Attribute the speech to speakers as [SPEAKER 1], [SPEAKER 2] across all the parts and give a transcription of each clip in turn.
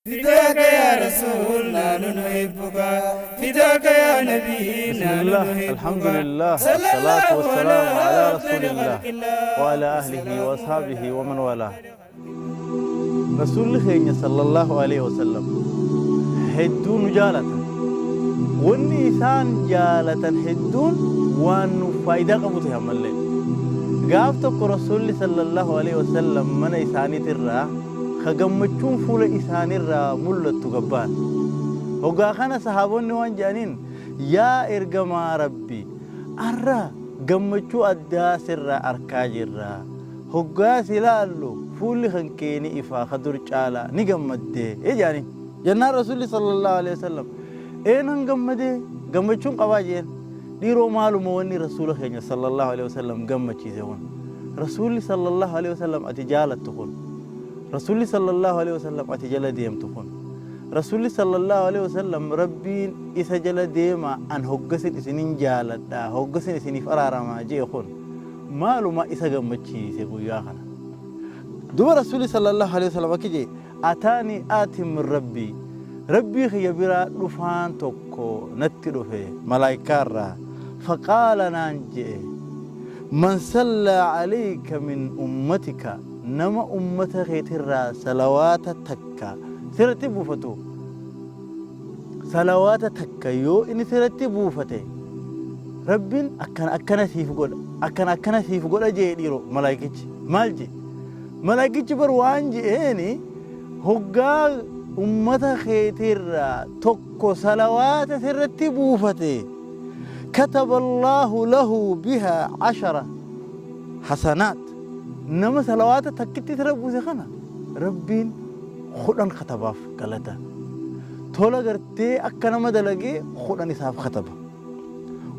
[SPEAKER 1] فداك يا رسول نحن نحبك، فداك يا نبي
[SPEAKER 2] بسم
[SPEAKER 1] نحن
[SPEAKER 2] الله،
[SPEAKER 1] نحبك.
[SPEAKER 2] الحمد لله،
[SPEAKER 1] صلى
[SPEAKER 2] والصلاة
[SPEAKER 1] الله
[SPEAKER 2] والسلام
[SPEAKER 1] على
[SPEAKER 2] على
[SPEAKER 1] أفضل
[SPEAKER 2] رسول الله
[SPEAKER 1] خلق الله
[SPEAKER 2] وعلى أهله
[SPEAKER 1] وسلام
[SPEAKER 2] وأصحابه
[SPEAKER 1] على
[SPEAKER 2] ومن والاه.
[SPEAKER 1] أفضل خلق الله.
[SPEAKER 2] Rasuulli keenya sallallahu alaihi wasallam hedduu nu jaalatan. Wanni isaan jaalatan hedduun waan nuuf faayidaa qabu ta'e ammallee. Gaaf tokko Rasuulli sallallahu alaihi wasallam mana isaaniitirraa ka gammachuun fuula isaaniirraa mul'attu gabbaan. Hoggaa kana sahaabonni waan jedhaniin, yaa ergamaa Rabbi, arra gammachuu addaa sirraa arkaa jirra. Hoggaa si ilaallu fuulli kan kee ni ifaa ka dur caalaa ni gammaddee jedhaniin. Jennaan Rasuulli sallallahu alaihi wasallam eenan gammadee gammachuun qabaa jeen. Dhiiroo, maaluma wanni Rasuula keenya sallallahu alaihi wasallam gammachiise kun? Rasuulli sallallahu alaihi wasallam ati jaalattu kun, Rasuulli sallallahu alaihi wasallam ati jala deemtu kun, Rasuulli sallallahu alaihi wasallam Rabbiin isa jala deema, an hoggasin isinin jaaladha, hoggasin isiniif araaramaa jee kun maaluma isa gammachiise guyyaa kana? Duba Rasuulli sallallahu alaihi wasallam akki jee: ataanii aatin min rabbii, Rabbii kiyya biraa dhufaan tokko natti dhufe malaayikaarraa, faqaala naan je'e: man sallaa alayka min ummatika, nama ummata keetirraa salawaata takka sirratti buufatu, salawaata takka yoo inni sirratti buufate, Rabbiin akkana akkana siif godha, akkana akkana siif godha jee. Dhiiro, malaayikichi maal jee? Malaayikichi bar waan je'eeni, hoggaa ummata keetirraa tokko salawaata sirratti buufate, kataba Allaahu lahu bihaa 10 hasanaat. Nama salawaata takkitti sirra buuse kana Rabbiin 10 katabaaf, galata tola gartee akka nama dalagee 10 isaaf kataba.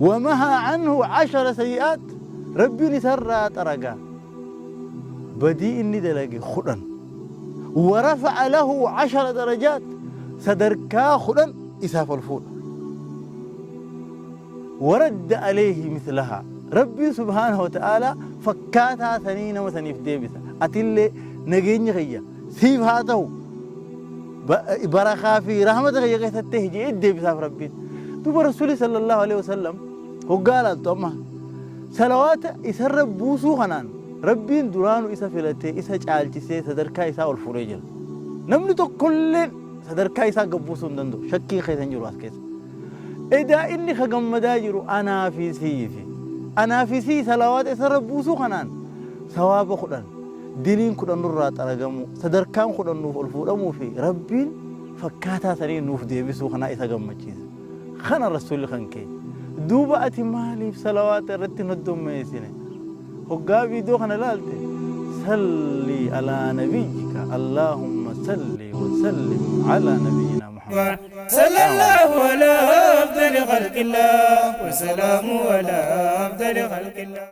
[SPEAKER 2] Wamahaa canhu 10 sayi'aat, Rabbiin isarraa xaraga badii inni dalage 10. Warafa'a lahu 10 darajaat, sadarkaa 10 isaaf ol fuudha. Waradda alayhi mislahaa, Rabbiin subhaanahu wa ta'aalaa fakkaataa sanii nama saniif deebisa. Atillee nageenya kiyya siif haa ta'u, barakaa fi rahmata kiyya keessatti hijii deebisaaf Rabbiin. Duuba Rasuuli sallallahu alaihi wasallam hoggaa laaltu, amma salawaata isarra buusuu kanaan Rabbiin duraanu isa filatee, isa caalchisee, sadarkaa isaa ol fuudhee jira. Namni tokkolleen sadarkaa isaa gad buusuu hin danda'u, shakkiin keessa hin jiru as keessa. Edaa inni ka gammadaa jiru anaa fi siifi. Anaa fi sii salawaata isarra buusuu kanaan sawaaba 10, diliin 10 nurraa xaragamuu, sadarkaan 10 nuuf ol fuudhamuu fi Rabbiin fakkaataa sanii nuuf deebisuu kanaa isa gammachiisa. Kana Rasuulli kan kee. Duuba ati maaliif salawaata irratti hin hoddommeessine? Hoggaa viidiyoo kana ilaalte, salli alaa nabiyyika, Allaahumma salli wa sallim alaa nabiyyinaa Muhammad.
[SPEAKER 1] صلى الله على أفضل خلق الله وسلام على أفضل خلق الله.